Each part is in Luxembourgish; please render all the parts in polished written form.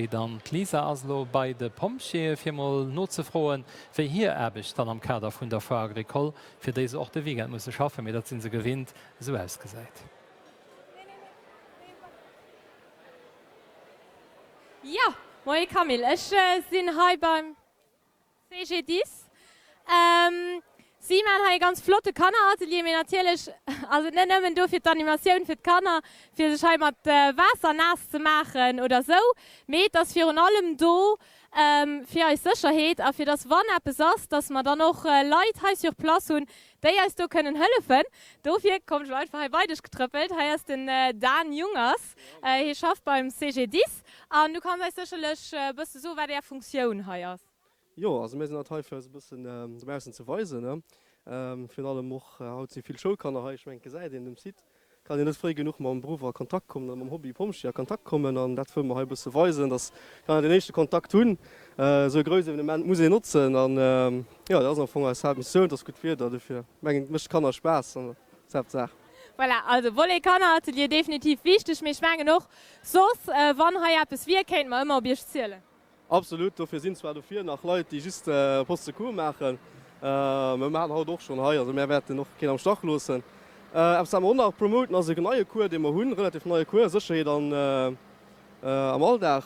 Dann d'Lisa ass elo bei de Pompjeeë fir mol nozefroen, wéi hir Aarbecht dann am Kader vun der Foire Agricole, fir déi se och de Weekend musse schaffen, mee dat si se gewinnt, esou ausgesäit. Jo, moie Camille, ech sinn hei beim. CGDIS. Si maachen hei e ganz flotte Kanneratelier, mee natierlech ass et net nëmmen do fir d'Animatioun fir d'Kanner, fir sech hei mat Waasser naass ze maachen oder sou, mee et ass virun allem do fir eis Sécherheet a fir dass wann eppes ass, dass mer dann och Leit hei sur place hunn, déi eis do kënnen hëllefen. Dofir kommen ech elo einfach hei bei dech getrëppelt. Hei ass den Dan Jungers, hie schafft beim CGDIS an du kanns eis sécherlech e bësse soen, wat är Funktioun hei ass. Jo, also mir sinn haut hei fir eis e bëssen dobaussen ze weisen, ne. Virun allem och haut si vill Schoulkanner hei. Ech mengen, et gesäit een um Site, kann een net fréi genuch mam Beruff a Kontakt kommen oder mam Hobby Pompjee a Kontakt kommen. An dat wëlle mer hei e bësse weisen, dass d'Kanner den éischte Kontakt hunn. Esou e grousst Evenement muss een notzen. An jo, dat ass am Fong eis Haaptmissioun. Et ass gutt Wieder, dofir mengen et mécht de Kanner Spaass an dat ass d'Haaptsaach. Voilà, also Volet Kanneratelier definitiv wichteg, mee ech mengen och soss, wann hei eppes wier, kéinte mer ëmmer op Iech zielen. Absolut, dofir sinn zwar dofir nach Leit déi just Poste Secours maachen, mä mer haten haut och schonn hei, also mär wäerten och keen am Stach loossen. Eppes wat mer och nach promoten ass e neie Cours dee mer hunn, relativ neie Cours, Sécherheet an am Alldag.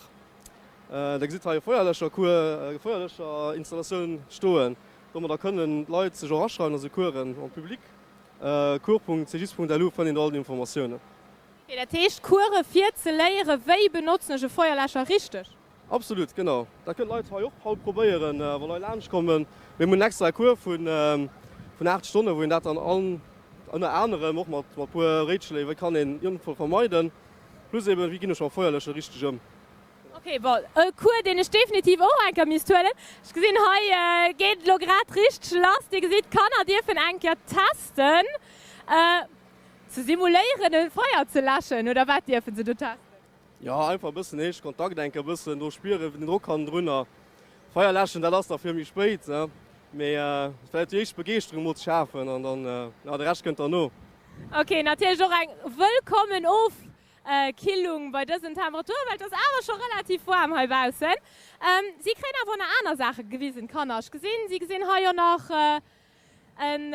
Der gesitt hei e Feuerläschercours, Feuerläscherinstallatioun stoen, domadder kënnen d'Leit sech och aschreiwen, also Coursen en public. Cours.cgis.lu fënnt een do all déi Informatiounen. Ok, dat heescht Course fir ze léieren, wéi benotzen ech e Feuerläscher richteg? Absolut, genau. Dat kënnen d'Leit hei och haut probéieren, wa Leit laanscht kommen. Mir hunn extra e Cours vun 8 Stonnen, wou een dat dann ënner anerem och mat e puer Réitschléi, wéi kann een Unfall vermeiden, plus eben, wéi ginn ech mam Feuerlöscher richteg ëm. Ok, bon, e Cours, deen ech definitiv och eng Kéier misst huelen. Ech gesinn, hei geet et elo grad richteg lass. Dir gesitt, d'Kanner dierfen eng Kéier testen, ze simuléieren, e Feier ze läschen, oder wat dierfe se do testen? Jo, einfach e bëssen éischt Kontakt, eng Kéier e bëssen do spieren, den Drock hannendrunner. Feier läschen, dat ass da fir méi spéit, ne? Mee vläicht déi éischt Begeeschterung mol ze schafen an dann, jo, de Rescht kënnt derno. Ok, natierlech och eng wëllkommen Ofkillung bei dësen Temperaturen, well et ass awer scho relativ waarm hei baussen. Si kréien awer och nach aner Saache gewisen, d'Kanner. Ech gesinn, si gesinn hei och nach en.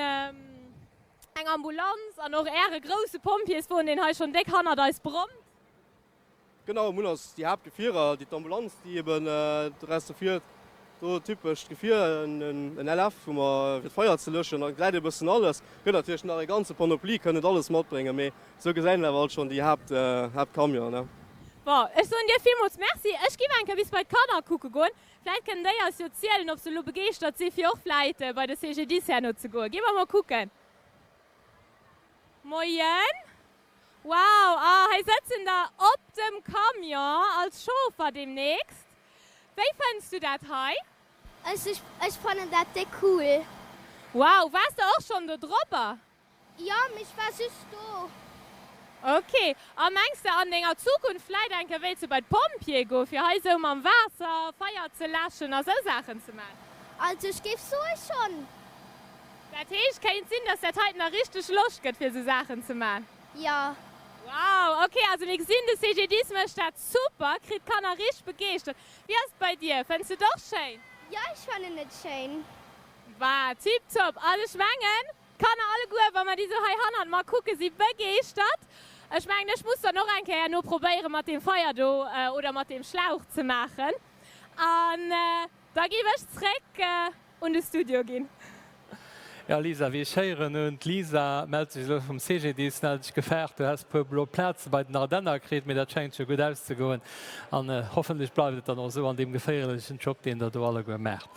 Eng Ambulanz an och Äre grousse Pompjeeswon, deen hei schonn déck hannert eis brommt. Genau, mir hunn eis déi Haaptgefierer, déi d'Ambulanz, déi eben dobausse fiert, do typescht Gefier, en LF, wou mer fir d'Feier ze löschen, da gesäit ee bëssen alles. Gëtt natierlech nach e ganze Panoplie, kënn net alles matbréngen, mee esou gesäit een awer alt schonn déi Haapt, Haaptcamionen. Bon, ech soen dir villmools Merci. Ech giff eng Kéier bis bei d'Kanner kucke goen. Vläit kënnen déi eis jo zielen, ob se elo begeeschtert si fir och vläit bei de CGDIS herno ze goen. Gi mer mol kucken. Moien. Wow, ah hei sëtzen der op dem Camion als Chauffer demnächst. Wéi fënns du dat hei? Ech fannen dat déck cool. Wow, waars de och schonn do dropper? Jo, mee ech war just do. Ok, a mengs de an denger Zukunft vläit eng Kéier wéilts de bei d'Pompjee goen, fir hei sou mam Waasser Feier ze läschen a sou Saachen ze man? Also ech géif soe schonn. Dat heescht, kéint sinn, dass dat heiten nach richteg Loscht gëtt fir sou Saachen ze man? Jo. Wow, ok, also mir gesinn de CGDIS mécht dat super, kritt d'Kanner richteg begeeschtert. Wéi ass et bei dir, fënns de et och schéin? Jo, ech fannen et schéin. War tiptop, also ech mengen D'Kanner alleguer, wa mer déi sou hei hannert mer kucken, si begeeschtert. Ech mengen, ech muss dann och eng Kéier herno probéieren, mat deem Feier do oder mat deem Schlauch ze maachen. An da géif ech zréck un de Studio ginn. Jo, Lisa, wéi ech héieren hunn, d'Lisa mellt sech elo vum CGDIS, mell dech gefaart, du häss puer blo Plaze bei den Ardenner kritt, mee dat schengt jo gutt auszegoen an hoffentlech bleift et dann och esou an deem geféierlechen Job, deen der do alleguer maacht.